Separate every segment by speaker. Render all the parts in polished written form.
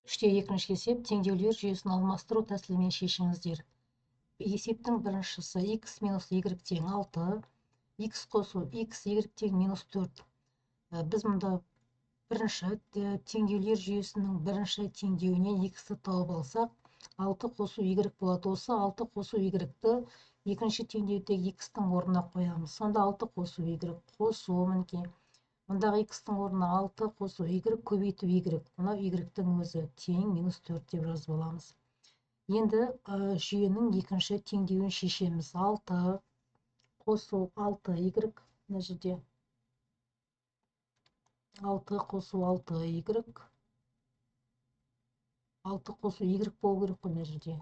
Speaker 1: Үште екінші есеп теңдеулер жүйесін алмастыру тәсілімен шешіңіздер. Есептің біріншісі x минус y тең 6, x қосу x y тең минус 4. Біз мұнда бірінші теңдеулер жүйесінің бірінші теңдеуінен x-ті тауып алсақ, 6 қосу y болады. Осы 6 қосу y-ті екінші теңдеудегі x-тің орнына қоямыз. Сонда 6 қосу y қосу мінекей. Мұндағы x-тің орнына 6 қосу y көбейту y. Мынау y-тің өзі тең минус 4 деп жазып аламыз. Енді жүйенің екінші теңдеуін шешеміз. 6 қосу 6 y мына жерде 6 қосу 6 y 6 қосу y болу керек қой мына жерде.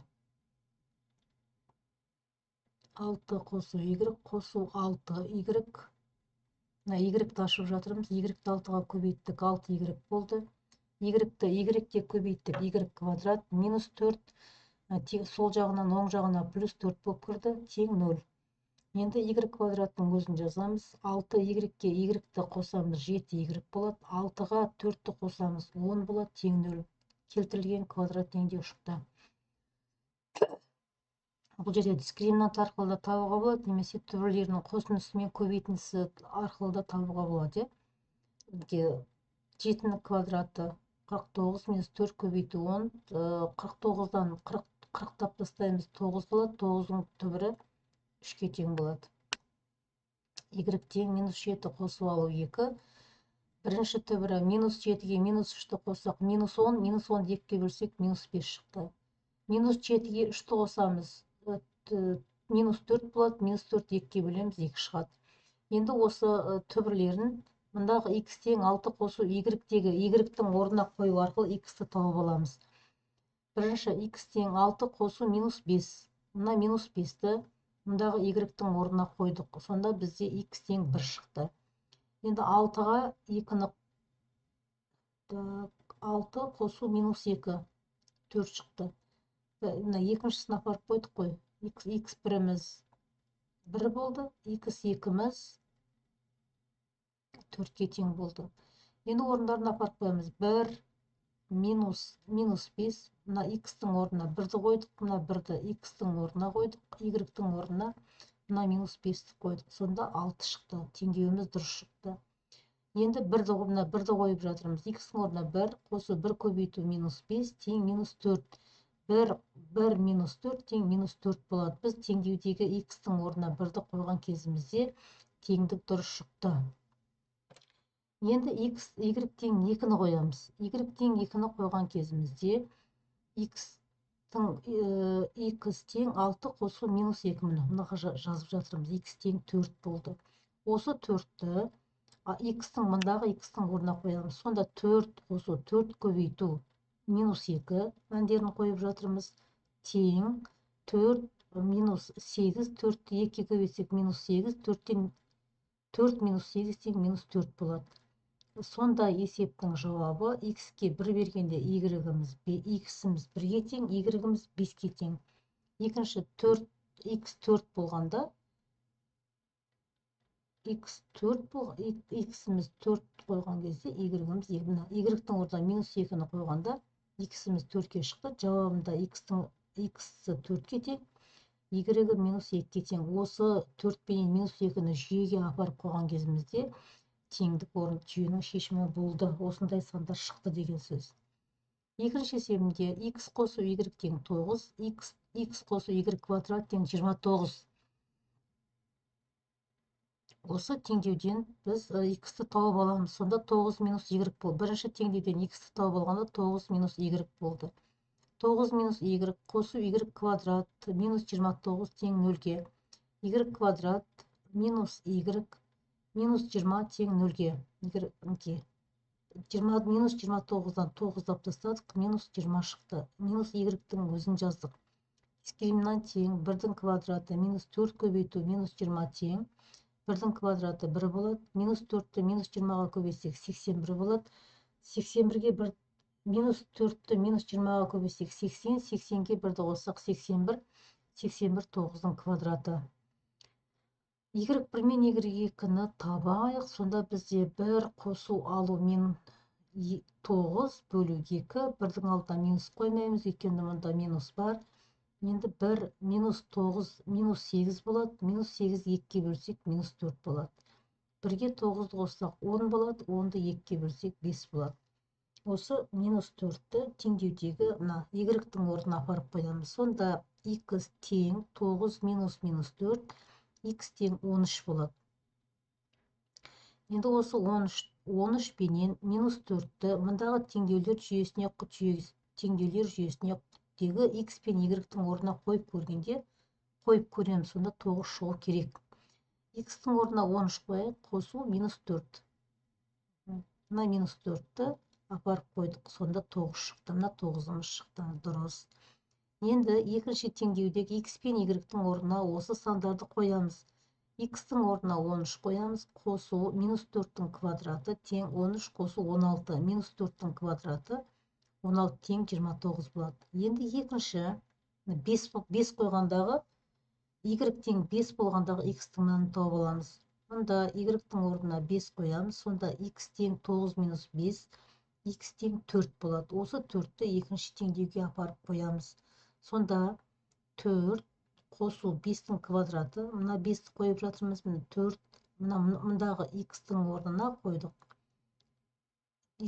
Speaker 1: 6 қосу y қосу 6 y. Мына y-ті ашып жатырмыз. Y-ті 6-ға көбейттік, 6 y болды. Y-ті y-ке көбейттік, y квадрат минус 4, сол жағынан оң жағына плюс 4 болып кірді, тең 0. Енді y квадраттың өзін жазамыз. 6 y-ке y-ті қосамыз, 7 y болады. 6-ға 4-ті қосамыз, 10 болады, тең 0. Келтірілген квадрат теңдеу шықты. Бұл жерде дискриминант арқылы да табуға болады, немесе түбірлерінің қосындысы мен көбейтіндісі арқылы да табуға болады. 7-нің квадраты 49 минус 4 көбейту 10, 49-дан 40-тап тастаймыз, 9 болады, 9-ның түбірі 3-ке тең болады. Y тең минус 7 қосып алу 2. Бірінші түбірі минус 7-ге минус 3-ті қоссақ минус 10, минус 10 2-ге бөлсек минус 5 шықты. Минус 7-ге 3-ті қосамыз, минус 4 болады, минус 4 2-ге бөлеміз, 2 шығады. Енді осы түбірлерін мұндағы x тең 6 қосу y-тегі y-тің орнына қою арқылы x-ті тауып аламыз. Бірінші x тең 6 қосу минус 5. Мына минус 5-ті мұндағы y-тің орнына қойдық. Сонда бізде x тең 1 шықты. Енді 6-ға 2-ні 6 қосу минус 2 4 шықты. Мына екіншісін апарып қойдық қой. X біріміз 1 болды, x екіміз 4-ке тең болды. Енді орындарын апарып қоямыз. 1 минус минус 5, мына x-тің орнына 1-ді қойдық, мына 1-ді x-тің орнына қойдық, y-тің орнына мына минус 5-ті қойдық. Сонда 6 шықты. Теңдеуіміз дұрыс шықты. Енді 1-ді, мына 1-ді қойып жатырмыз. X-тің орнына 1 қосу 1 көбейту минус 5 тең минус 4. 1, 1 минус 4 тең минус 4 болады. Біз теңдеудегі x-тің орнына 1-ді қойған кезімізде теңдік дұрыс шықты. Енді x, y тең 2-ні қоямыз. Y тең 2-ні қойған кезімізде x-тің x тең 6 қосу минус 2, міне мынаға жазып жатырмыз. X тең 4 болды. Осы 4-ті x-тің мындағы x-тің орнына қоямыз. Сонда 4 қосу 4 көбейту минус 2 мәндерін қойып жатырмыз. Тең 4 минус 8, 4-ті 2-ге көбейтсек минус 8, 4-тен 4 минус 8 тең минус 4 болады. Сонда есептің жауабы x-ке 1 бергенде y-іміз, x-іміз 1-ге тең, y-іміз 5-ке тең. Екінші 4, x 4 болғанда x 4 x-іміз 4 қойған кезде y-іміз, y-тің орнына минус 2-ні қойғанда x-іміз 4-ке шықты. Жауабында x-тің x-і 4-ке тең, y-і минус 2-ге тең. Осы 4 пен минус 2-ні жүйеге апарып қойған кезімізде теңдік орын жүйенің шешімі болды. Осындай сандар шықты деген сөз. Екінші есебінде x қосу y тең 9, x қосу y квадрат тең 29. Осы теңдеуден біз x-ті тауып аламыз. Сонда 9 минус y болды. Бірінші теңдеуден x-ті тауып алғанда 9 минус y болды. 9 минус y қосу y квадрат минус 29 тең 0-ге. Y квадрат минус y минус 20 тең 0-ге. Минус 29-дан 9-дап тастадық, минус 20 шықты. Минус y-тің өзін жаздық. Дискриминант тең 1-дің квадраты минус 4 көбейту минус 20 тең 1-дің квадраты 1 болады. Минус 4-ті минус 20-ға көбейтсек 81 болады. 81-ге 1 минус 4-ті минус 20-ға көбейтсек 80, 80-ге 1-ді қоссақ 81, 81 9-ның квадраты. Y1 мен Y2-ні табайық. Сонда бізде 1 қосу алу мен 9 бөлу 2, бірдің алдына минус қоймаймыз, өйткені мұнда минус бар. Енді 1 минус 9 минус 8 болады, минус 8 2-ге бөлсек минус 4 болады. 1-ге 9-ды қоссақ 10 болады, 10-ды 2-ге бөлсек 5 болады. Осы минус 4-ті теңдеудегі мына y-тің орнына апарып қоямыз. Сонда x тең 9 минус минус 4, x тең 13 болады. Енді осы 13 пенен минус 4-ті мұндағы теңдеулер жүйесіне тегі x пен y-тің орнына қойып көргенде, қойып көреміз, сонда 9 шығу керек. X-тің орнына 13 қояйық, қосу минус 4. Мына минус 4-ті апарып қойдық, сонда 9 шықты. Мына 9-ымыз шықты, дұрыс. Енді екінші теңдеудегі x пен y-тің орнына осы сандарды қоямыз. X-тің орнына 13 қоямыз, қосу минус 4-тің квадраты тең 13 қосу 16, минус 4-тің квадраты 16 тең 29 болады. Енді екінші 5 қойғандағы y тең 5 болғандағы x-тің мәнін тауып аламыз. Мұнда y-тің орнына 5 қоямыз, сонда x тең 9 минус 5, x тең 4 болады. Осы 4-ті екінші теңдеуге апарып қоямыз. Сонда 4 қосу 5-тің квадраты, мына 5-ті қойып жатырмыз, міне 4, мына мұндағы x-тің орнына қойдық.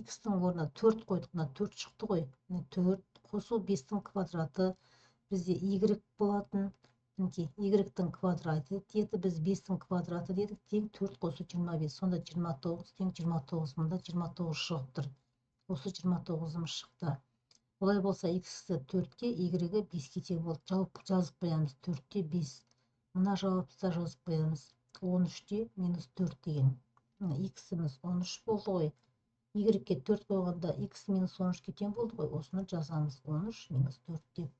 Speaker 1: X-тің орнына 4 қойдық, мына 4 шықты ғой. Міне 4 қосу 5-тің квадраты бізде y болатын. Мінекей y-тің квадраты деді, біз 5-тің квадраты дедік, тең 4 қосу 25. Сонда 29 тең 29, мұнда 29 шығып тұр. Осы 29-ымыз шықты. Олай болса x-і 4-ке, y-і 5-ке тең болды. Жауап жазып қоямыз 4-те 5. Мына жауапты да жазып қоямыз 13-те минус 4 деген. X-іміз 13 болды ғой. Y-ке 4 қойғанда x минус 13-ке тең болды ғой. Осыны жазамыз 13 минус 4 деп.